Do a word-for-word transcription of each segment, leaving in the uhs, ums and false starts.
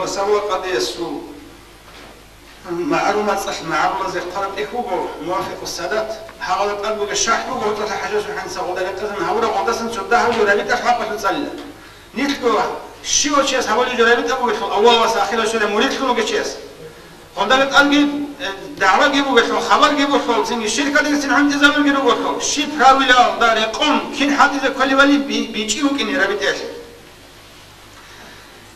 Савла къадиясул магӀарул мацӀалъ магӀарулазе хъвараб тӀехь буго, мувафикъу садат, гьагъала тӀад буго, шархӀ буго гьоркьоса хӀажасул хӀанца гъода рекъезан гьавура, гъодасан цо дагьаб жо рабитӀа хӀакъалъулъ цӀалила. Нилъго щивав чияс гьабулеб жо рабитӀа бугелъул, аввалалдаса ахиралъ щвела муридлъун вугев чияс. Гъода рекъанги, э, дагӀваги бугелъул, хабарги бугелъул, цинги ширкалдасацин гӀунтӀизабулги ругелъул, щиб правилалда рекъон кин хӀалтӀизе кколебали би-, бичӀчӀи букӀине рабитӀаялъе.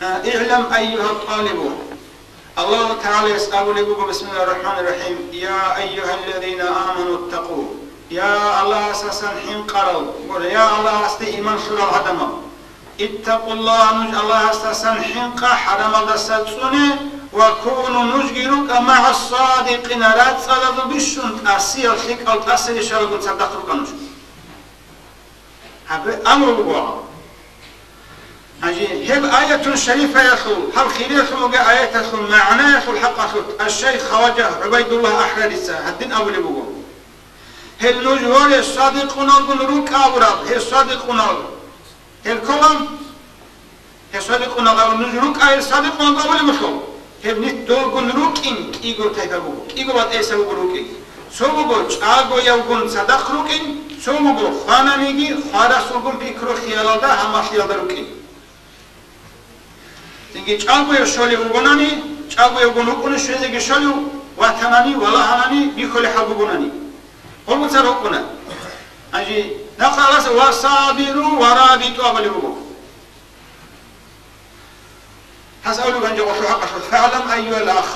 Э, «ИгӀлам, айюгьа тӀалибу». Аллагьу ТагӀалаяс абулеб буго, бисмиллагьир рахӀманир рахӀим: «Я айюгьаллазина аману ттакъу». Я Аллагьасдасан хӀинкъарал, гуро, я Аллагьасде иман лъурал гӀадамал. «Иттакъуллагьа», нуж Аллагьасдасан хӀинкъа, хӀарамалдаса цӀуне, «ва куну», нужги рукӀа, «магӀас-садикъина», рацӀцӀалазул бищун тӀасиял лъикӀал тӀасарищалагун цадахъ рукӀа нуж. Гьаб амру буго. Гьанже гьеб аятун шарифаялъул, гьаб хириялъул бугеб аяталъул магӀнаялъул хӀакъалъулъ аш-шайх Хаважа ГӀубайдуллагь Ахрарица гьадин абулеб буго: «Гьел нуж воре садикъуналгун рукӀа абураб, гьел садикъунал». Гьел ккола, гьел садикъунал абун нуж рукӀа, гьел садикъунал абулеб буго. Гьеб нилъ долгун рукӀин кӀиго тайпа буго, кӀиго батӀиясаб буго рукӀин. Цо буго чӀагоявгун цадахъ рукӀин, цо буго хвананиги хварасулгун пикру-хиялалда, гьамалъиялда рукӀин. Цинги чӀагояв щолев вугонани, чӀагоявгун рукӀуна щвезеги щолев, ватанани, валагьанани, бихьулеб хӀал бугонани. Гьормуцар рукӀуна. Гьанже нахъа Аллагьас: «Ва сабиру ва рабитӀу», – абулеб буго. Гьас абулеб гьанже гъолъул хӀакъалъулъ: «ФагӀлам, айюгьал ах».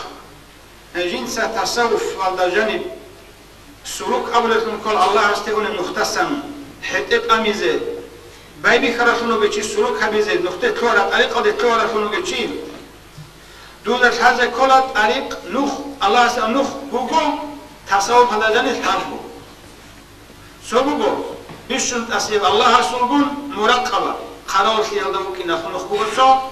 Жинца тасаввуфалда жаниб сурук абулелъун ккола Аллагьасде унеб нухдасан хӀетӀе тӀамизе, байбихьаралъун вугев чи сурук гьабизе, нухде лъугьараб тӀарикъалде лъугьаралъун вугев чи, дуда лъазе ккола тӀарикъ, нух, Аллагьасул нух буго, тасаввуфалда жаниб лъабго. Цо буго, бищун тӀасияб Аллагьасулгун муракъаба, хъаравуллъиялда вукӀиналъ нух буго цо.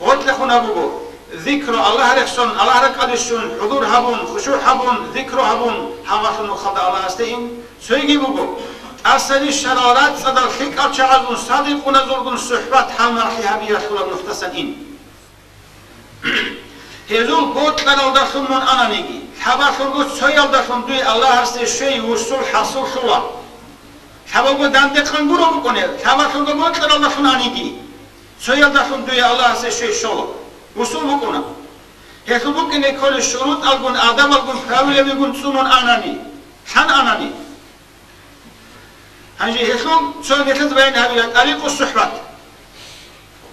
Гъоркьехун абуго, зикру, Аллагь рехсон, Аллагь ракӀалде щун, хӀузур гьабун, хушугӀ гьабун, зикру гьабун, гьагъалъун нухалда Аллагьасде ин. Цойги буго, тӀаса рищарал рацӀцӀадал лъикӀал чагӀазун садикъуназулгун сухӀбат, гьалмагълъи гьабиялъулаб нухдасан ин. Гьезул бокьаралдалъун мун ананиги, лъабалъулго цоялдалъун дуе Аллагьасде щвей вусул хӀасиллъула. Лъабалго дандехъан гуро букӀунеб, лъабалъулго бокьаралдалъун аниги, цоялдалъун дуе Аллагьасде щвей щола. Вусул букӀуна. Гьелъул букӀине кколеб шурутӀалгун, адабалгун, правилабигун цӀунун анани, лъан анани. Гьанже гьелъул цо нилъеца баян гьабила тӀарикъу сухӀбат.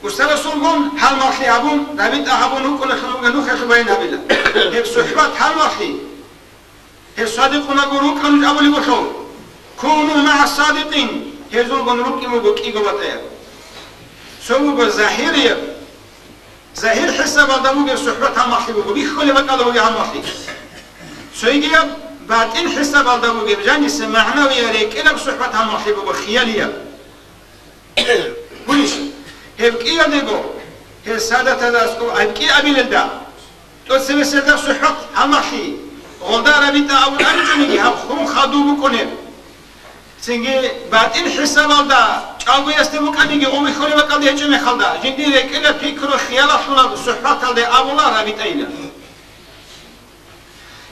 Устарасулгун гьалмагълъи гьабун, рабитӀа гьабун рукӀуналъун ругел нухалъул баян гьабила. Гьеб сухӀбат гьалмагълъи, гьеб садикъунаго рукӀа нуж абулеб буго. «Куну магӀас-садикъин», гьезулгун рукӀин буго кӀиго батӀияб. Цо буго загьирияб, загьир хӀисабалда бугеб сухӀбат гьалмагълъи буго, бихьулеб бакӀалда бугеб гьалмагълъи. Цойгияб батӀин хӀисабалда бугеб, жаниса магӀнавияб рекӀелаб сухӀбат гьалмагълъи буго, хиялияб. Гурищ, гьеб кӀиялдего, гьел садатазул гьеб кӀи абилелда, тӀоцебесеб сухӀбат гьалмагълъи, гъолда рабитӀа абун абичӀониги, гьаб хун хадуб букӀунеб. Цинги батӀин хӀисабалда чӀагоясде букӀаниги, гъумихьулеб бакӀалде гьечӀеб мехалда, жиндир рекӀелаб пикру-хиялалъулаб сухӀбаталде абула рабитӀайилан.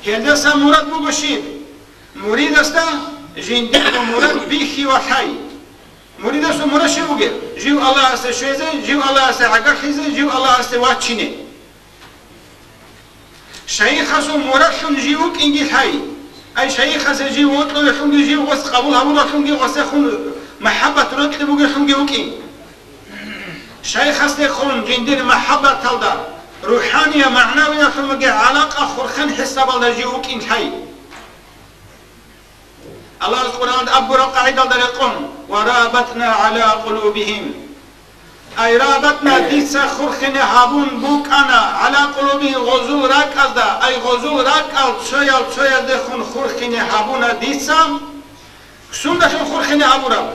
Гьелдаса мурад буго щиб? Муридасда жиндирго мурад бихьи ва лъай. Муридасул мурад щиб бугеб? Жив Аллагьасде щвезе, жив Аллагьасде гӀагарлъизе, жив Аллагьасде вачине. Шайихасул мурадлъун жив вукӀинги лъай. Ай шайихасе жив вокьулелъунги, жив гъос къабул гьабуралъунги, гъосехун махӀаббат рокьи бугелъунги вукӀин. Шайихасдехун жиндир махӀаббаталда, рухӀанияб, магӀнавиялъун бугеб гӀалакъа хурхен хӀисабалда жив вукӀин лъай. Аллагьас Къуръаналда абураб къагӀидалда рекъон: «Ва рабатна гӀала къулубихим». Ай рабатна, дица хурхине гьабун букӀана, гӀала къулубихим, гъозул ракӀазда, ай гъозул ракӀал цоял-цояздехун хурхине гьабуна дица. Сундалъун хурхине гьабураб?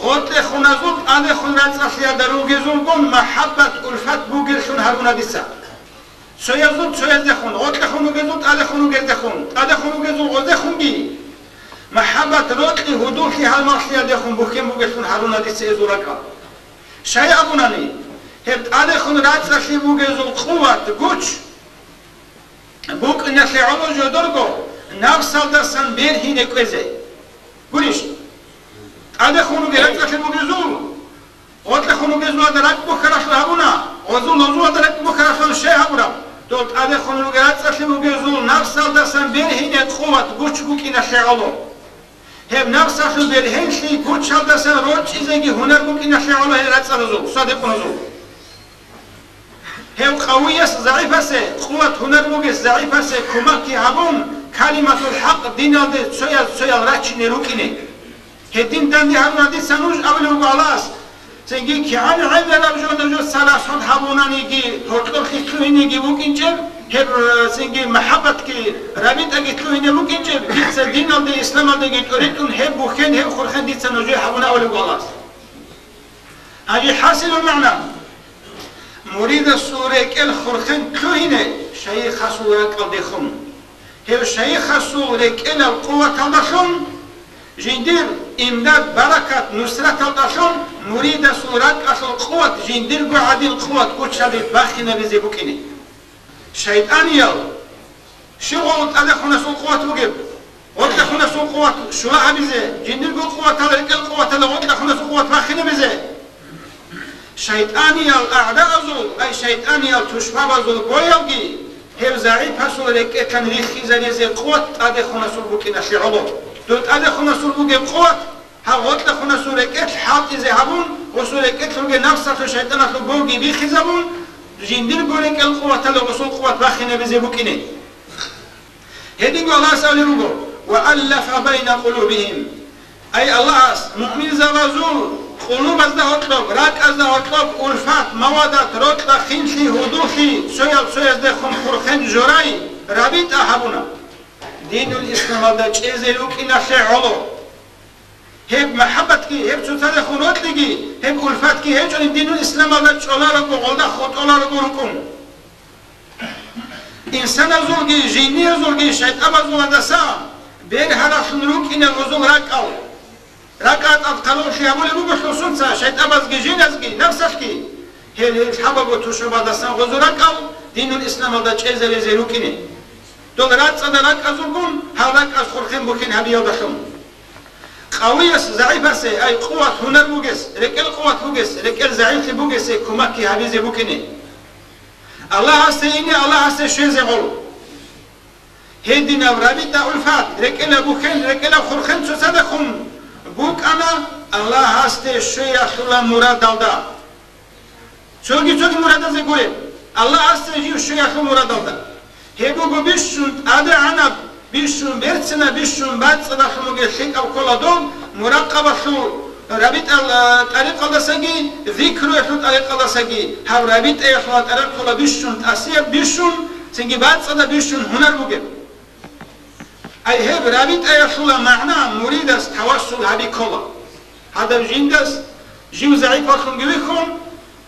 Гъоркьехуназул тӀадехун рацӀцӀалъиялда ругезулгун махӀаббат-улфат бугеллъун гьаруна дица. Цоязул цояздехун, гъоркьехун вугезул тӀадехун вугездехун, тӀадехун вугезул гъоздехунги махӀаббат, рокьи, гьудуллъи гьалмагълъиялдехун бухьен бугеллъун гьаруна дица гьезул ракӀал. Щай абунани, Гьеб тӀадехун рацӀцӀалъи бугезул къуват, гуч букӀиналъе гӀоло жодорго напсалдасан бергьине кӀвезе. Гурищ? ТӀадехун ругел рацӀцӀалъи бугезул, гъоркьехун ругезулада ракӀ бухьаралъур гьабуна, гъозул лозулада ракӀ бухьаралъур щай гьабураб? Дол тӀадехун ругел рацӀцӀалъи бугезул напсалдасан бергьине къуват, гуч букӀиналъе гӀоло. Гьеб напсалъул бергьенлъи гучалдасан рорчӀизеги гьунар букӀиналъе гӀоло гьел рацӀцӀалазул, садикъуназул. Гьев къавияс загӀипасе, къуват гьунар бугес загӀипасе кумакги гьабун, калиматул хӀакъ диналде цояз-цоял рачине рукӀине. Гьедин данде гьарун гьадиса нуж абулев вуго Аллагьас, цинги кигӀан гӀемераб жо нужеца расхӀун гьабунаниги, гьоркьоблъи лъугьинеги букӀинчӀеб, гьеб, э, цинги махӀаббатги, рабитӀаги лъугьине букӀинчӀеб, дица диналде, исламалдеги тӀоритӀун гьеб бухьен, гьеб хурхен дица нужее гьабуна абулев вуго Аллагьас. Гьанже хӀасилул магӀна, муридасул рекӀел хурхен лъугьине шайихасул ракӀалдехун. Гьев шайихасул рекӀелал къуваталдалъун, жиндир имдад, баракат, нусраталдалъун муридасул ракӀалъул къуват жиндирго гӀадин къуват гучалде бахинабизе букӀине. ШайтӀаниял щиб гъо тӀадехунасул къуват бугеб? Гъоркьехунасул къуват щула гьабизе, жиндирго къуватал, рекӀел къуваталда гъоркьехунасул къуват бахинабизе. ШайтӀаниял агӀдаазул, ай шайтӀаниял тушбабазул боялги, гьев загӀипасул рекӀелъан риххизаризе къуват тӀадехунасул букӀиналъе гӀоло. Дун тӀадехунасул бугеб къуват, гьаб гъоркьехунасул рекӀелъ хӀалтӀизе гьабун, гъосул рекӀелъулги напсалъул шайтӀаналъул боги биххизабун, жиндирго рекӀел къуваталда гъосул къуват бахинабизе букӀине. Гьединго Аллагьас абулеб буго: «Ва аллафа байна къулубихим». Ай Аллагьас муъминзабазул къулубазда гьоркьоб, ракӀазда гьоркьоб улфат, мавадат, рокьа-хинлъи, гьудуллъи, цоял-цояздехун хурхен жорай, рабитӀа гьабуна. Динул исламалда чӀезе рукӀиналъе гӀоло. Гьеб махӀаббатги, гьеб цоцазехун рокьиги, гьеб улфатги гьечӀони динул исламалда чӀоларого, гъолда хутӀоларого рукӀун. Инсаназулги жинниязулги шайтӀабазуладаса бергьаралъун рукӀине гъозул ракӀал. РакӀа тӀад къалуллъи гьабулеб буго лъусунца шайтӀабазги жиназги, напсалъги. Гьел, гьел лъабаго тушбабаздасан гъозул ракӀал динул исламалда чӀезаризе рукӀине. Дол рацӀцӀада ракӀазулгун, гьал ракӀаз хурхен бухьен гьабиялдалъун. Къавияс загӀипасе, ай къуват гьунар бугес, рекӀел къуват бугес, рекӀел загӀиплъи бугесе кумакги гьабизе букӀине. Аллагьасде ине, Аллагьасде щвезе гъол. Гьединаб рабитӀа-улфат, рекӀелаб бухьен, рекӀелаб хурхен цоцадехун букӀана Аллагьасде щвеялъула мурадалда. Цоги-цоги мурадазе гуреб, Аллагьасде жив щвеялъул мурадалда. Гьеб буго бищун тӀадегӀанаб, бищун берцинаб, бищун бацӀцӀадалъун бугеб лъикӀаб ккола доб муракъабалъул рабитӀал, а, тӀарикъалдасаги, зикруялъул тӀарикъалдасаги, гьаб рабитӀаялъул тӀарикъала бищун тӀасияб, бищун, цинги бацӀцӀадаб, бищун гьунар бугеб. Ай гьеб рабитӀаялъула магӀна муридас тавассул гьаби ккола. Гьадаб жиндас жив загӀипаллъунги вихьун,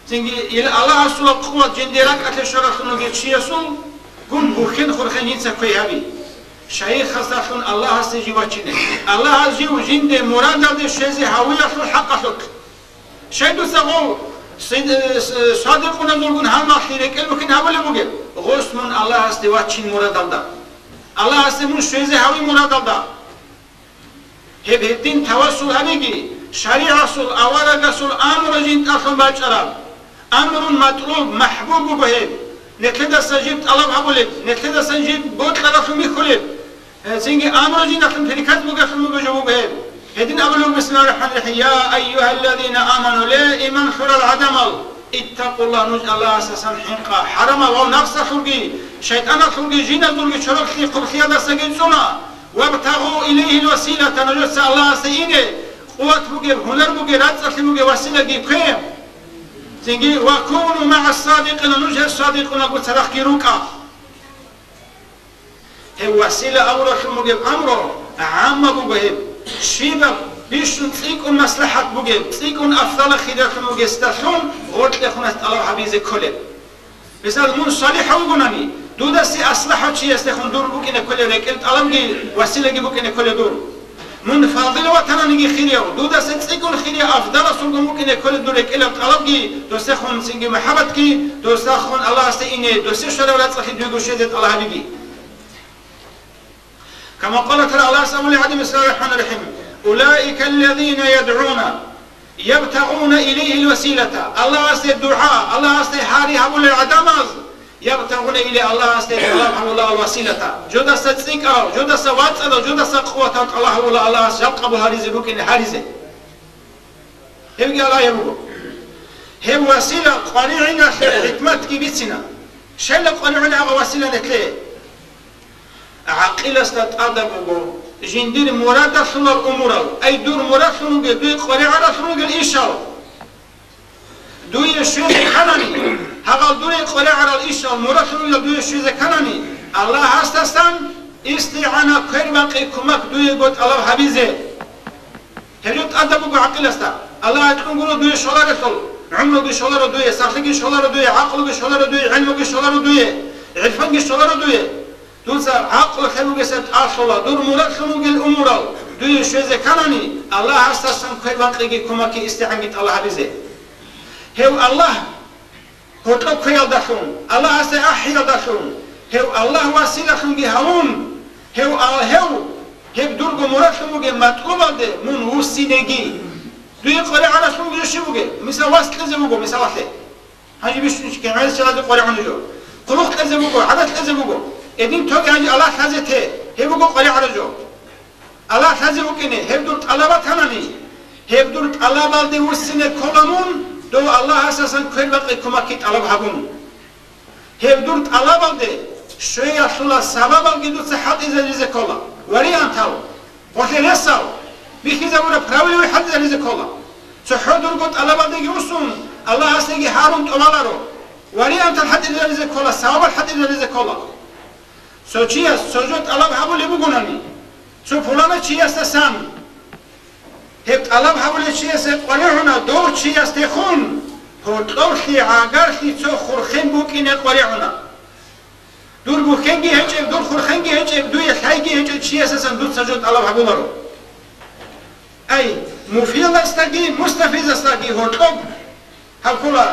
цинги ил Аллагьасула къуват жинде ракӀалъе щваралъун вугев чиясул гун бухьен-хурхен жинца квей гьаби. Шайихасдалъун Аллагьасде жив вачине. Аллагьас жив жинде мурадалде щвезе гьавиялъул хӀакъалъулъ. Щай дуца гъов син-, э, с-, садикъуназулгун гьалмагълъи рекӀел бухьин гьабулеб бугеб? Гъос мун Аллагьасде вачин мурадалда. Аллагьасде мун щвезе гьави мурадалда. Гьеб гьедин тавассул гьабиги, шаригӀаталъул, аварагасул амру жинтӀалъун бачӀараб, амрун матлуб, махӀбуб буго гьеб. Нилъедаса жиб тӀалаб гьабулеб, нилъедасан жиб бокьаралъун бихьулеб. Гьецинги амру жинтӀалъун приказ бугелъун буго жо буго гьеб. Гьедин абулеб буго, бисмиллагьир рахӀманир рахӀим: «Я айюгьаллазина аману», ле, иман лъурал гӀадамал, «иттакъуллагь», нуж Аллагьасдасан хӀинкъа, хӀарамал ва напсалъулги, шайтӀаналъулги, жиназулги чороклъи-хъублъиялдасаги цӀуна, «вабтагъу илайгьил василата», нужеца Аллагьасде ине къуват бугеб, гьунар бугеб, рацӀцӀалъи бугеб василаги ккве. Цинги: «ва куну магӀас-садикъина», нуж гьеб садикъуналго цадахъги рукӀа. Гьеб васила абуралъун бугеб амру гӀамма буго гьеб. Щибаб бищун цӀикӀкӀун маслахӀат бугеб, цӀикӀкӀун афдалаб хиралъун бугесдалъун гъоркьехунас тӀалаб гьабизе кколеб. Мисал, мун салихӀав вугонани, дудасе аслахӀав чиясдехун дур букӀине кколеб рекӀел тӀалабги василаги букӀине кколеб дур. Мун фадил ватананиги хирияв, дудаса цӀикӀкӀун хирияв, афдаласулгун вукӀине кколеб дур рекӀелаб тӀалабги, досехун цинги махӀаббатги, досахун Аллагьасде ине, досе щвараб рацӀцӀалъи дуего щвезе тӀалаб гьабиги. Кама къала тагӀала, Аллагьас абулеб гьадин, бисмиллагьир рахӀманир рахӀим: «Улаика аллазина ядгӀуна ябтагъуна илайгьил василата». Аллагьасде дугӀа, Аллагьасде гьари гьабулел гӀадамаз, ябтагъуна илайгьи, Аллагьасде тӀалаб гьабула ал василата. Жодаса цӀикӀкӀарал, жодаса вацӀцӀадал, жодаса къуватал тӀалаб гьабула Аллагьас жал къабул гьаризе букӀине гьаризе. Гьебги Аллагьас буго. Гьеб васила къваригӀиналъе хӀикматги бицина. Щайила къваригӀуна гьаб васила нилъее? ГӀакъиласда тӀадаб буго, жиндир мурадалъулал умурал, ай дур мурадлъун ругел, дуе къваригӀаралъун ругел ишал. Дуе щвезе кканани, гьагъал дуе къваригӀарал ишал мурадлъун ругел дуе щвезе кканани, Аллагьасдасан истигӀана, квербакъи, кумак дуего тӀалаб гьабизе. Гьеб жо тӀадаб буго гӀакъиласда. Аллагь гьикъун гуро дуе щоларелъул, гӀумруги щоларо дуе, сахлъиги щоларо дуе, гӀакълуги щоларо дуе, гӀелмуги щоларо дуе, гӀирфанги щоларо дуе. Дуца гӀакълу лъе бугесеб тӀалъула, дур мурадлъун ругел умурал дуе щвезе кканани, Аллагьасдасан квербакъиги кумаки истигӀанги тӀалаб гьабизе. Гьев Аллагь гьоркьоб кквеялдалъун, Аллагьасде ахӀиялдалъун, гьев Аллагь василалъунги гьавун, гьев ал-, гьев, гьеб дурго мурадлъун бугеб матӀлубалде мун вуссинеги. Дуе къваригӀаралъун буго щиб бугеб? Мисал, вас кьезе буго, мисалалъе. Гьанже бищунчи кигӀан чиязе къваригӀуна жо. Хъулухъ кьезе буго, гӀадат кьезе буго. Эдин тоги гьанже Аллагь лъазе те, гьеб буго къваригӀараб жо. Аллагь лъазе вукӀине, гьеб дур тӀалаб батанани, гьеб дур тӀалабалде вуссине ккола мун, дов Аллагьасдасан квербакъи кумаки тӀалаб гьабун. Гьеб дур тӀалабалде щвеялъула сабабалги дуца хӀалтӀизаризе ккола. Вариантал, гъолъе ресал, бихьизабураб правилаби хӀалтӀизаризе ккола. ЦохӀо дурго тӀалабалдеги усун, Аллагьасдеги гьарун тӀолаларо. Вариантал хӀалтӀизаризе ккола, сабабал хӀалтӀизаризе ккола. Цо чияс цо жо тӀалаб гьабулеб бугонани, цо пуланав чиясдасан, гьеб тӀалаб гьабулев чиясе къваригӀуна, дов чиясдехун гьоркьоблъи гӀагарлъи цо хурхен букӀине къваригӀуна. Дур бухьенги гьечӀеб, дур хурхенги гьечӀеб, дуе лъайги гьечӀеб чиясдасан дуца жо тӀалаб гьабуларо. Ай, муфидасдаги мустафидасдаги гьоркьоб гьаб ккола,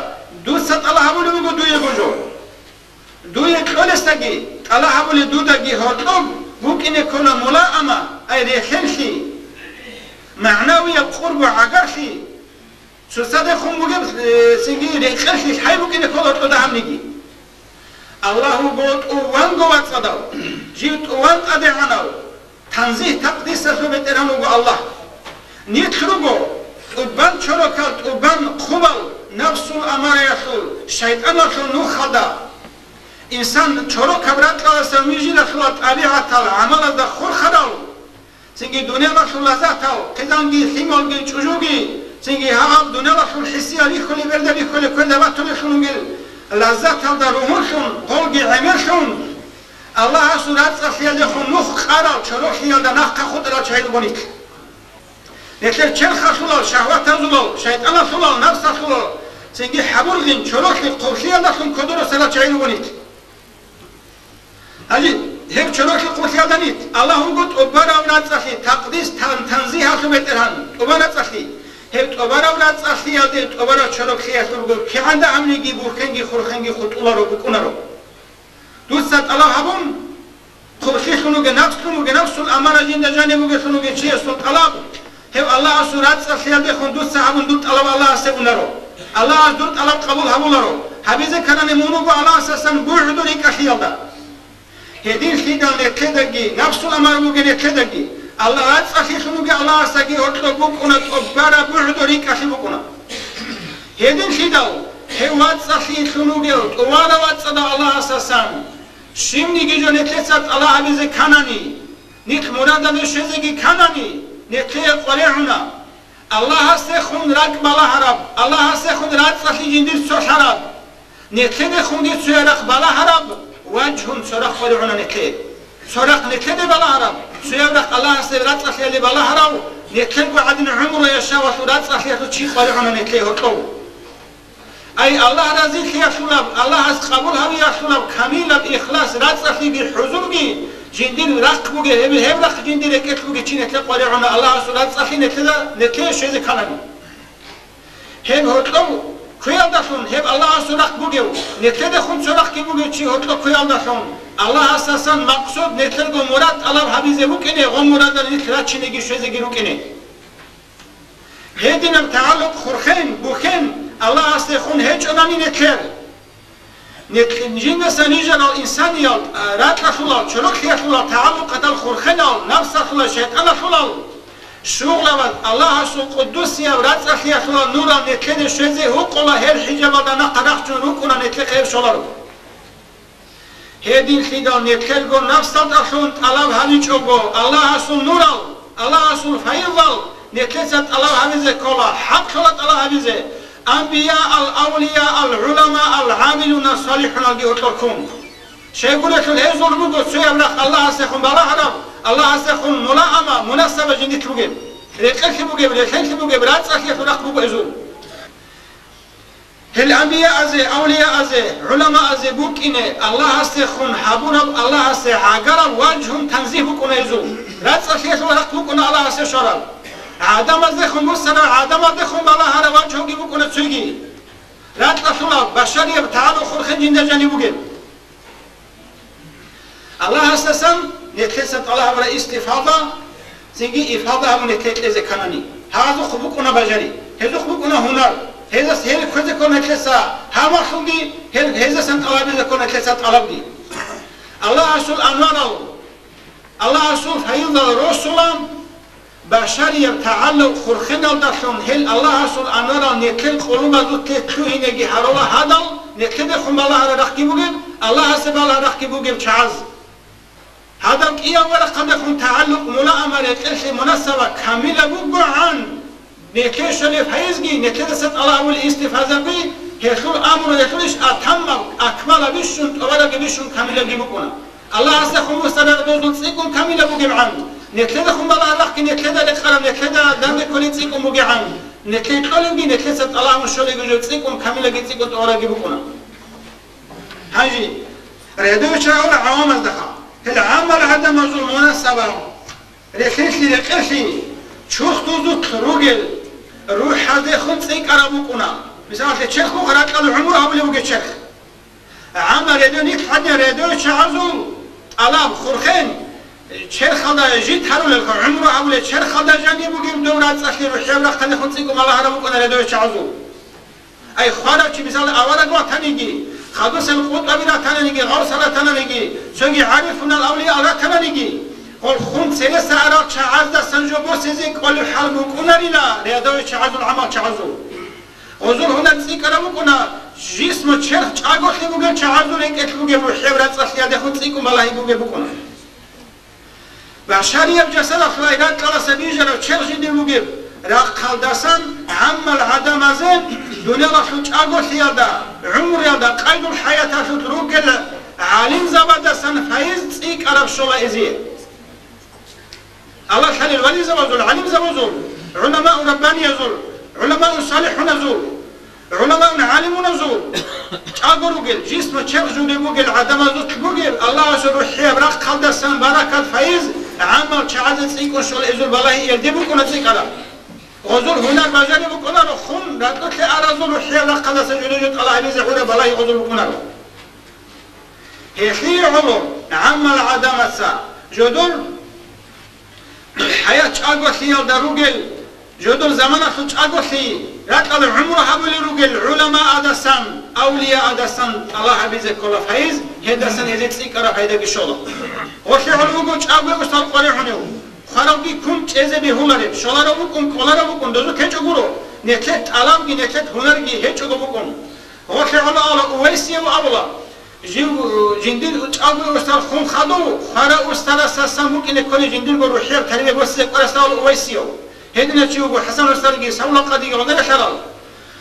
дуца тӀалаб гьабулеб буго дуего жо. Дуе кьолесдаги, тӀалаб гьабулеб дудаги гьоркьоб букӀине ккола мулаама, ай рехеллъи, магӀнавияб къурбу гӀагарлъи, цоцадехун бугеб, э, цинги рекъеллъи лъай букӀине ккола гьоркьода гьабниги. Аллагь вуго тӀуванго вацӀцӀадав, жив тӀуван тӀадегӀанав, танзигь-такъдисалъул БетӀергьан вуго Аллагь. Нилъ руго тӀубан чорокал, тӀубан хъубал, нафсул амараялъул, шайтӀаналъул нухалда. Инсан чорокаб ракьалдасан вижилалъула тӀабигӀатал гӀамалазда хурхарал, цинги дуниялалъул лаззатал, хъизанги, лъималги, чӀужуги, цинги гьагъал дуниялалъул хӀисиял рихьулеб, берда бихьулеб, кверда батулеллъун ругел лаззаталда ругьунлъун, гъолги гӀемерлъун, Аллагьасул рацӀцӀалъиялдехун нух къарал, чороклъиялда нахъа хутӀарал чагӀи руго нилъ. Нилъер черхалъулал, шагьватазулал, шайтӀаналъулал, нафсалъулал, цинги хӀабургъин, чороклъи, хъублъиялдалъун кодо росарал чагӀи руго нилъ. Гьанже гьеб чороклъи, хъублъиялда нилъ Аллагь вуго тӀубарав рацӀцӀалъи, такъдис, тан-, танзигьалъул БетӀергьан, тӀубан рацӀцӀалъи. Гьеб тӀубарав рацӀцӀалъиялде, тӀубарав чороклъиялъулго кигӀан дагьабниги бухьенги хурхенги хутӀуларо, букӀунаро. Дуца тӀалаб гьабун, хъублъилъун вугев, нафслъун вугев, нафсул амара жинда жаниб бугелъун вугев чиясул тӀалаб, гьев Аллагьасул рацӀцӀалъиялдехун дуца гьабун дур тӀалаб Аллагьасе унаро. Аллагьас дур тӀалаб къабул гьабуларо. Гьабизе кканани мун вуго Аллагьасасан бугӀуду рикӀкӀалъиялда. Гьединлъидал нилъедаги, нафсул амара бугеб нилъедаги, Аллагь рацӀцӀалъилъун вугев Аллагьасдаги гьоркьоб букӀуна, тӀубараб бугӀуду рикӀкӀалъи букӀуна. Гьединлъидал гьев вацӀцӀалъилъун вугев тӀубарав вацӀцӀадав Аллагьасасан щибниги жо нилъеца тӀалаб гьабизе кканани, нилъ мурадалде щвезеги кканани, нилъее къваригӀуна. Аллагьасдехун ракӀ балагьараб, Аллагьасдехун рацӀцӀалъи жиндир цолъараб, нилъедехунги цояб рахъ балагьараб, важгьун цо рахъ къваригӀуна нилъее. Цо рахъ нилъеде балагьараб, цояб рахъ Аллагьасде рацӀцӀалъиялде балагьарав, нилъерго гӀадин гӀумру-яшавалъул рацӀцӀалъиялъул чи къваригӀуна нилъее гьоркьов. Ай, Аллагь разилъиялъулаб, Аллагьас къабул гьавиялъулаб камилаб ихлас, рацӀцӀалъиги хӀузурги Жиндир рахъ бугеб, гьеб, гьеб рахъ жиндир рекӀелъ бугев чи нилъее къваригӀуна Аллагьасул рацӀцӀалъи нилъеда, нилъее щвезе кканани. Гьеб гьоркьоб кквеялдалъун, гьеб Аллагьасул рахъ бугев, нилъедехун цо рахъги бугев чи гьоркьоб кквеялдалъун, Аллагьасдасан макъсуд нилъерго мурад тӀалаб гьабизе букӀине, гъо мурадал нилъ рачинеги щвезеги рукӀине. Гьединаб тагӀаллукъ хурхен, бухьен Аллагьасдехун гьечӀонани нилъер. Нилъ-, жиндаса нижерал инсаниял, а, ракьалъулал, чорокълъиялъулал, тагӀаллукъатал хурхенал, напсалъулал, шайтӀаналъулал, щугълабаз Аллагьасул къуддусияб рацӀцӀалъиялъулал нурал нилъеде щвезе гьукъула гьел хӀижабалда нахъа рахчун рукӀуна нилъехъе гьеб щоларо. Гьединлъидал нилъерго напсалдалъун тӀалаб гьабичӀого Аллагьасул нурал, Аллагьасул файзал нилъеца тӀалаб гьабизе ккола, хӀакълъула тӀалаб гьабизе, анбияал, авлияал, гӀуламаал, гӀамилуна, салихӀуналги гьоркьор ккун. Щайгурелъул гьезул руго цояб рахъ Аллагьасдехун балагьараб, Аллагьасдехун мулаама, мунасаба жиндилъ бугеб, рекъелъи бугеб, релълъелъи бугеб, рацӀцӀалъиялъул рахъ буго гьезул. Гьел анбияазе, авлияазе, гӀуламаазе букӀине Аллагьасдехун гьабураб, Аллагьасе гӀагараб важгьун танзигь букӀуна гьезул. РацӀцӀалъиялъул рахъ букӀуна Аллагьасе щвараб. ГӀадамаздехун буссараб, гӀадамаздехун балагьараб важгьуги букӀуна цоги. Ракьалъулаб, башарияб тагӀаллукъ хурхен жинда жаниб бугеб. Аллагьасдасан нилъеца тӀалаб гьабураб истифада, цинги ифада гьабун нилъее кьезе кканани. Гьазухъ букӀуна бажари, гьезухъ букӀуна гьунар, гьезас гьел кквезе ккола нилъеца гьамалъулги, гьел, гьезасан тӀалабизе ккола нилъеца тӀалабги. Аллагьасул анварал, Аллагьасул файзал росула, башарияб тагӀаллукъ хурхеналдалъун гьел Аллагьасул анварал нилъер къулубазухъе лъугьинеги гьарула гьадал, нилъедехун балагьараб рахъги бугеб, Аллагьасе балагьараб рахъги бугеб чагӀаз. Гьадал кӀиябго рахъалдехун тагӀаллукъ, мулаама, рекъелъе мунасаба камилаб бугогӀан, нилъее щолеб файзги, нилъедаса тӀалаб гьабулеб истифадазги, гьелъул амру, гьелъул иш атаммаб, акмалаб бищун, тӀубарабги бищун камилабги букӀуна. Аллагьасдехун буссараб дозул цӀикӀкӀун камилаб бугебгӀан, нилъедехун балагьараб рахъги нилъеда рекъараб, нилъеда данде кколеб цӀикӀкӀун бугегӀан, нилъее кьолебги, нилъеца тӀалаб гьабун щолебги жо цӀикӀкӀун камилаги цӀикӀкӀун тӀубарабги букӀуна. Гьанже, рядовичагӀула гӀавамаздаха, гьел гӀаммал гӀадамазул мунасаба, релълъи-рекъелъи, чурхдузухъ ругел рухӀаздехун цӀикӀкӀараб букӀуна. Мисалалъе, черх буго ракьалда гӀумру гьабулев вугев черх. Амма рядовик гьадин рядовичагӀазул тӀалаб хурхен, черхалда жид гьарулелха, гӀумру гьабулел черхалда жаниб бугеб дов рацӀцӀалъи рухӀияб рахъалдехун цӀикӀкӀун балагьараб букӀуна рядовичагӀазул. Ай, хварав чи, мисал, авараг ватаниги, хадусел къутӀаби ратананиги, гъавсал ратананиги, цоги гӀарифунал авлиял ратананиги, гъолхун цереса арал чагӀаздасан жо босизе кӀолеб хӀал букӀунарила рядовичагӀазул, гӀамалчагӀазул. Гъозул гьунар цӀикӀкӀараб букӀуна, жисму черх чӀаголъи бугел чагӀазул рекӀелъ бугеб рухӀияб рацӀцӀалъиялдехун цӀикӀкӀун балагьи бугеб букӀуна. Башарияб жасадалъ ракьалдаса бижараб черх жиндир бугеб рахъалдасан гӀаммал гӀадамазе дуниялалъул чӀаголъиялда, гӀумруялда, къайдул хӀаяталъулъ ругел гӀалимзабаздасан файз цӀикӀкӀараб щола гьезие. Аллагь лъалел вализабазул, гӀалимзабазул, гӀуламау раббаниязул, гӀуламау салихӀуназул, гӀуламаун гӀалимуназул чӀаго ругел, жисму черх жуде бугел гӀадамазулъ бугеб Аллагьасул рухӀияб рахъалдасан баракат, файз, гӀамал чагӀазе цӀикӀкӀун щола гьезул балагьи гьелде букӀуна цӀикӀкӀараб. Гъозул гьунар бажари букӀунаро хун, ракьулъе аразул рухӀияб рахъалдасан жуде-жуде тӀалаб гьабизе гӀураб балагьи гъозул букӀунаро. Гьелъие гӀоло гӀаммал гӀадамаца жодор хӀаят чӀаголъиялда ругел, жодор заманалъул чӀаголъи, ракьалда гӀумру гьабулел ругел гӀуламаадасан, авлияадасан тӀалаб гьабизе ккола файз, гьелдасан гьезие цӀикӀкӀараб пайдаги щола. Гъолъие гӀоло вуго чӀаго устал къваригӀунев, хваравги ккун чӀезе бегьулареб, щоларав вукӀун, кӀоларав вукӀун, дозу кечӀо гуро, нилъер тӀалабги, нилъер гьунарги гьечӀого букӀун. Гъолъие гӀоло абула, Увайсияв абула, жив, жиндир чӀаго устар хун хадув, хвара устарасасан букӀине кколей жиндирго рухӀияб тарбия босизе кӀварасда абула Увайсияв. Гьединав чи вуго ХӀасан устарги Савлакъадиги гъозарелъарал.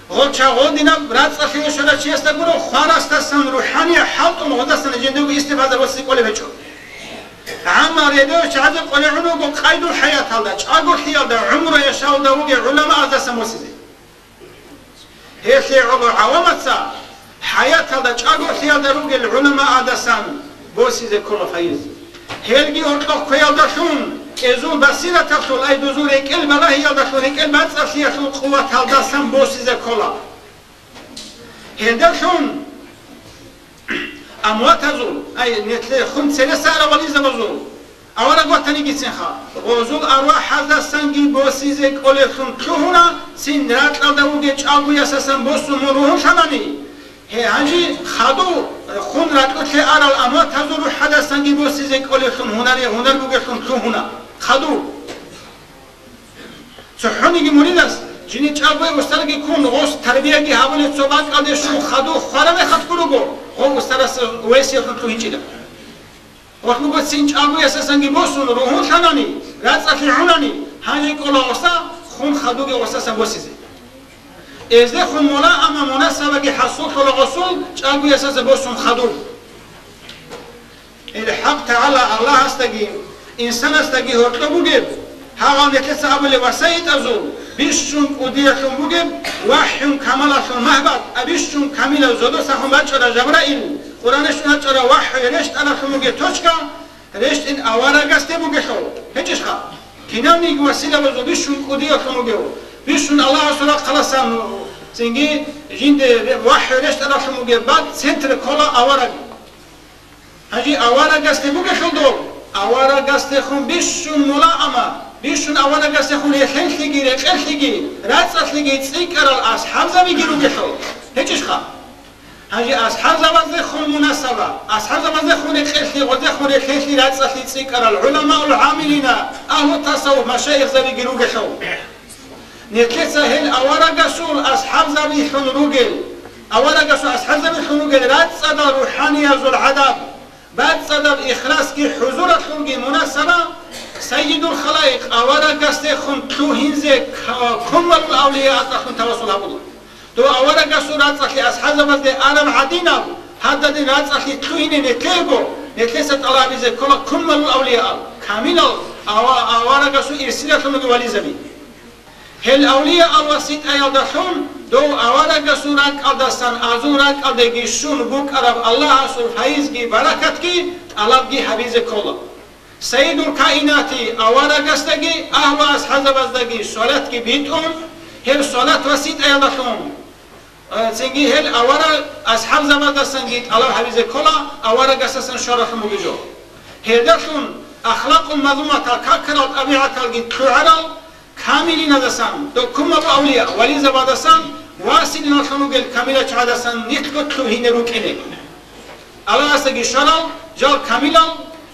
Гъоча гъодинаб рацӀцӀалъи щварав чиясда гуро хварасдасан рухӀание хӀалтӀун гъоздасан жиндирго истифада босизе кӀолеб гьечӀо. Амма рядовичагӀазе къваригӀун вуго къайдул хӀаяталда, чӀаголъиялда, гӀумру яшавалда вугев гӀуламаадасан босизе. Гьелъие гӀоло гӀавамаца хӀаяталда чӀаголъиялда ругел гӀуламаадасан босизе ккола файз. Гьелги гьоркьоб кквеялдалъун, кӀезул басираталъул, ай дозул рекӀел балагьиялдалъун, рекӀел бацӀцӀалъиялъул къуваталдасан босизе ккола. Гьелдалъун амватазул, ай, нилъер хун цересарал вализабазул, авараг ватанигицинха, гъозул арвахӀаздасанги босизе кӀолелъун лъугьуна, цин ракьалда вугев чӀагоясасан босун мун ругьунлъанани, гье, гьанже хадув хун ракьулъе арал амватазул рухӀадасанги босизе кӀолелъун гьунаре-, гьунар бугелъун лъугьуна. Хадув. ЦохӀониги муридас, жиндир чӀагояв устарги ккун, гъос тарбияги гьабулев цо бакӀалде щун хадув хвараб мехалъ гурого, гъов устарас весиялъун лъугьинчӀила. Гъолъ буго цин чӀагоясасанги босун ругьунлъанани, рацӀцӀалъи гӀунани, гьанже кӀола гъоса хун хадуги гъосасан босизе. Эздехун мула, амма мунасабаги хӀасуллъула гъосул чӀагоясаса босун хадув. Ил ХӀакъ ТагӀала Аллагьасдаги инсанасдаги гьоркьоб бугеб, гьагъал нилъеца абулеб васаитӀазул бищун кӀудиялъун бугеб, вахӀюн камалалъул магьбат, а бищун камилав зодосахун бачӀарав Жабраил, Къуръаналъ щун бачӀарав вахӀю рещтӀаралъун бугеб точка, рещтӀин аварагасде бугелъул, гьечӀищха? Кинабниги василабазул бищун кӀудиялъун бугев, бищун Аллагьасул рахъаласан цинги жинде вахӀю рещтӀаралъун бугеб бакӀ центре ккола авараг. Гьанже аварагасде бугелъул доб, аварагасдехун бищун мула, амма бищун аварагасдехун релълъинлъиги, рекъелъиги, рацӀцӀалъиги цӀикӀкӀарал асхӀабзабиги ругелъул, гьечӀищха? Гьанже асхӀабзабаздехун мунасаба, асхӀабзабаздехун рекъелъи, гъозехун релълъинлъи, рацӀцӀалъи цӀикӀкӀарал гӀуламаул гӀамилина, агьлу тасаввуф машаихзабиги ругелъул. Нилъеца гьел аварагасул асхӀабзабилъун ругел, аварагасул асхӀабзабилъун ругел рацӀцӀадал рухӀаниязул гӀадаб, бацӀцӀадаб ихласги хӀузуралъулги мунасаба, Сайидул Халаикъ аварагасдехун лъугьинзе к-, кумалул авлияаталъун тавассул гьабула. Дов аварагасул рацӀцӀалъи асхӀабзабазде араб гӀадинаб, гьададин рацӀцӀалъи лъугьине нилъего, нилъеца тӀалабизе ккола кумалул авлияал, камилал ава-, аварагасул ирсилалъун ругел вализаби. Гьел авлияал васитӀаялдалъун дов аварагасул ракӀалдасан азул ракӀалдеги щун букӀараб Аллагьасул файизги баракатги тӀалабги гьабизе ккола. Сайидул каинати аварагасдаги агьлу асхӀабзабаздаги салатги битӀун, гьеб салат васитӀаялдалъун, э, цинги гьел авараг асхӀабзабаздасанги тӀалаб гьабизе ккола аварагасдасан щваралъун бугеб жо. Гьелдалъун ахлакъул мазмуматал, какарал тӀабигӀаталги лъугӀарал камилинадасан, докумабу авлия, вализабаздасан, василиналъун ругел камилачагӀаздасан нилъго лъугьине рукӀине. Аллагьасдаги щварал, жал камилал,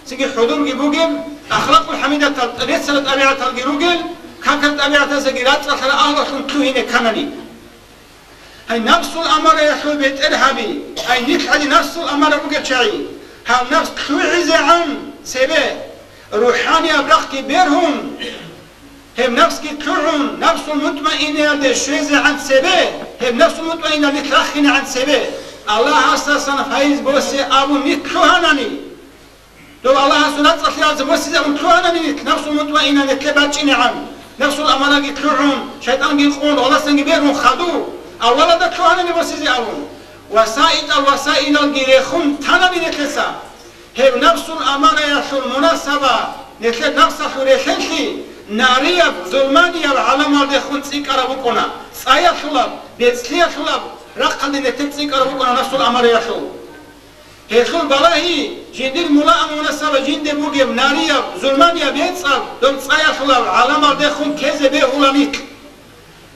цинги хӀудурги бугеб, ахлакъул хӀамидатал, реццарал тӀабигӀаталги ругел, какарал тӀабигӀатаздасаги рацӀцӀалъарал агьлуялъун лъугьине кканани. Гьай, нафсул амараялъул бетӀергьаби, ай, нилъ гьадин нафсул амара бугел чагӀи, гьаб нафс лъугӀизегӀан цебе, рухӀанияб рахъги бергьун, гьеб нафсги лъугӀун, нафсул мутмаиннаялде щвезегӀан цебе, гьеб нафсул мутмаиннаялъ нилъ рахинегӀан цебе, Аллагьасдасан файз босе абун нилъ лъугьанани, дов Аллагьасул рацӀцӀалъиялъе босизе абун лъугьанани нилъ, нафсул мутмаинна нилъе бачӀинегӀан, нафсул амараги лъугӀун, шайтӀанги къун, гъолдасанги бергьун хадув, авалалда лъугьанани босизе абун. ВасаитӀал васаилалги рехун танани нилъеца, гьеб нафсул амараялъул мунасаба, нилъер нафсалъул релълъинлъи, нарияб, зулманияб гӀаламалдехун цӀикӀкӀараб букӀуна, цӀаялъулаб, бецӀлъиялъулаб рахъалде нилъер цӀикӀкӀараб букӀуна нафсул амараялъул. Гьелъул балагьи, жиндир мула-, мунасаба жинде бугеб нарияб, зулманияб бецӀаб, доб цӀаялъулаб гӀаламалдехун ккезе бегьула нилъ.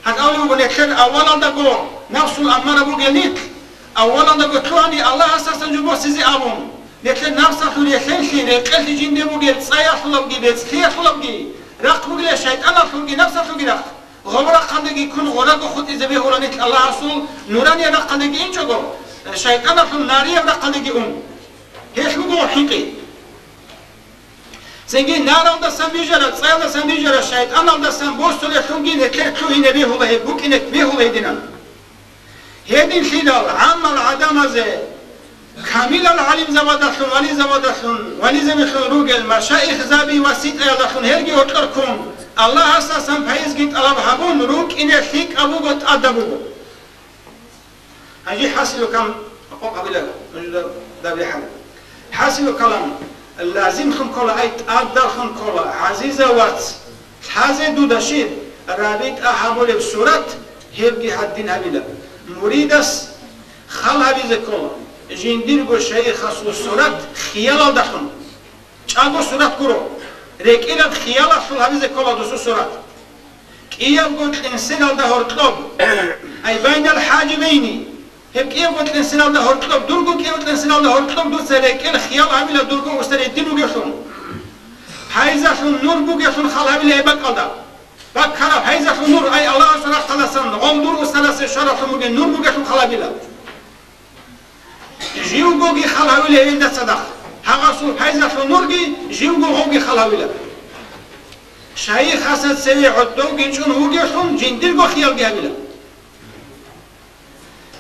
Гьале абулеб буго, нилъер аввалалдаго нафсул аммара бугел нилъ, аввалалдаго лъугьани Аллагьасдасан жо босизе абун, нилъер нафсалъул релълъинлъи, рекъелъи жинде бугел цӀаялъулабги бецӀлъиялъулабги рахъ бугила шайтӀаналъулги нафсалъулги рахъ. Гъоб рахъалдеги ккун гъорого хутӀизе бегьула нилъ Аллагьасул нуранияб рахъалдеги инчӀого, шайтӀаналъул нарияб рахъалдеги ун. Гьелъ буго хӀинкъи. Цинги наралдасан бижараб, цӀаялдасан бижараб шайтӀаналдасан босулелъунги нилъер лъугьине бегьула гьеб, букӀине бегьула гьединан. Гьединлъидал гӀаммал гӀадамазе, камилал гӀалимзабадалъун, вализабадалъун, вализабилъун ругел машаихзаби васитӀаялдалъун гьелги гьоркьор ккун, Аллагьасдасан пайизги тӀалаб гьабун рукӀине лъикӀаб буго, тӀадаб буго. Гьанже хӀасилу кам-, къокъабила нужеда дабихьана. ХӀасилу калам. Лазимлъун ккола, ай тӀадаллъун ккола, гӀазизав вац, лъазе дуда щиб, рабитӀа гьабулеб сурат, гьебги гьадин гьабила. Муридас хал гьабизе ккола жиндирго шайихасул сурат хиялалдалъун. ЧӀаго сурат гуро, рекӀелаб хиялалъул гьабизе ккола досул сурат. КӀиябго кьенсералда гьоркьоб, ай байнал хӀажибайни, гьеб кӀиябго кьенсералда гьоркьоб, дурго кӀиябго кьенсералда гьоркьоб дуца рекӀел хиял гьабила дурго уста редин вугевлъун. Гьайзалъун нур бугевлъун хал гьабила гьеб бакӀалда. Баккараб гьайзалъун нур, ай Аллагьасул рахъалдасан гъов дур устарасе щваралъун бугеб нур бугевлъун хал гьабила. Живгоги хал гьавила гьелда цадахъ. Гьагъасул гьайзалъул нурги живго гъовги хал гьавила. Шайихасда цеве гӀодовги чӀун вугевлъун жиндирго хиялги гьабила.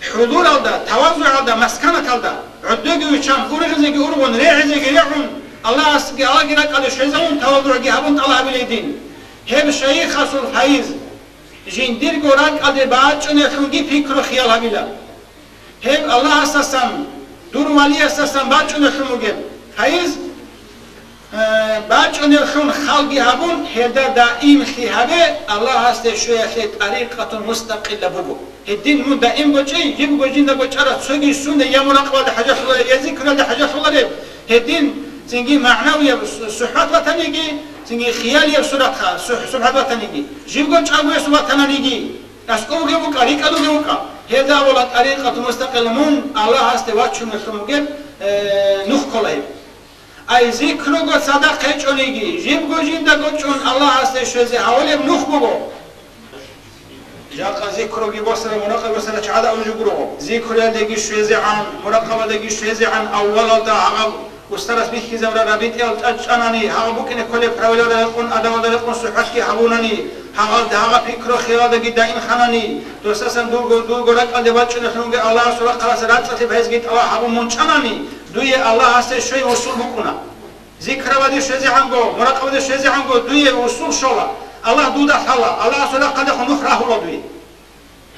ХӀузуралда, тавазугӀалда, масканаталда гӀодовги виччан, ургъизеги ургъун, регӀизеги регӀун, Аллагьасги Аллагьги ракӀалде щвезавун, тавазугӀги гьабун тӀалаб гьабила гьедин. Гьеб шайихасул файз жиндирго ракӀалде бачӀуневлъунги пикру-хиял гьабила. Гьеб Аллагьасдасан, дур валиясдасан бачӀунеллъун бугеб. Гьайз, э, бачӀунеллъун халги гьабун, гьелда даимлъи гьабе, Аллагьасде щвеялъе тӀарикъатун мустакъилла буго. Гьедин мун даим гочӀи, жибго жинда гочӀара цоги сунна я муракъабалда хӀажалъулареб, я зикралда хӀажалъулареб. Гьедин цинги магӀнавияб су-, сухӀбат ватаниги, цинги хиялияб суратха сухӀ-, сухӀбат ватаниги, жибго чӀагоясул ватананиги. АскӀовги вукӀа, рикӀкӀадулги вукӀа. Гьелда авала тӀарикъату мустакъилла мун Аллагьасде вачунеллъун вугеб, э, нух ккола гьеб. Ай зикруго цадахъ гьечӀониги, жибго жиндаго чӀун Аллагьасде щвезе гьавулеб нух буго. Жакъа зикруги босара, муракъаби босара чагӀада абулеб жо гуро. Зикруялдеги щвезегӀан, муракъабадаги щвезегӀан аввалалда гьагъаб Устарас бихьизабураб рабитӀиял тӀад чӀанани, гьагъа букӀине кколеб правилалда рекъон, адабалда рекъон сухӀбатги гьабунани, гьагъа, гьагъа пикру-хиялдаги даим ханани, досасан дурго, дурго ракӀалде бачӀунелъунги Аллагьасул рахъалъа рацӀцӀалъи базги тӀалаб гьабун мун чӀанани, дуе Аллагьасде щвей усул букӀуна. Зикрабаде щвезегӀанго, муракъабаде щвезегӀанго дуе усул щола. Аллагь дуда лъала, Аллагьасул рахъалдехун нух рагьула дуе.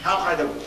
Гьаб къайда буго.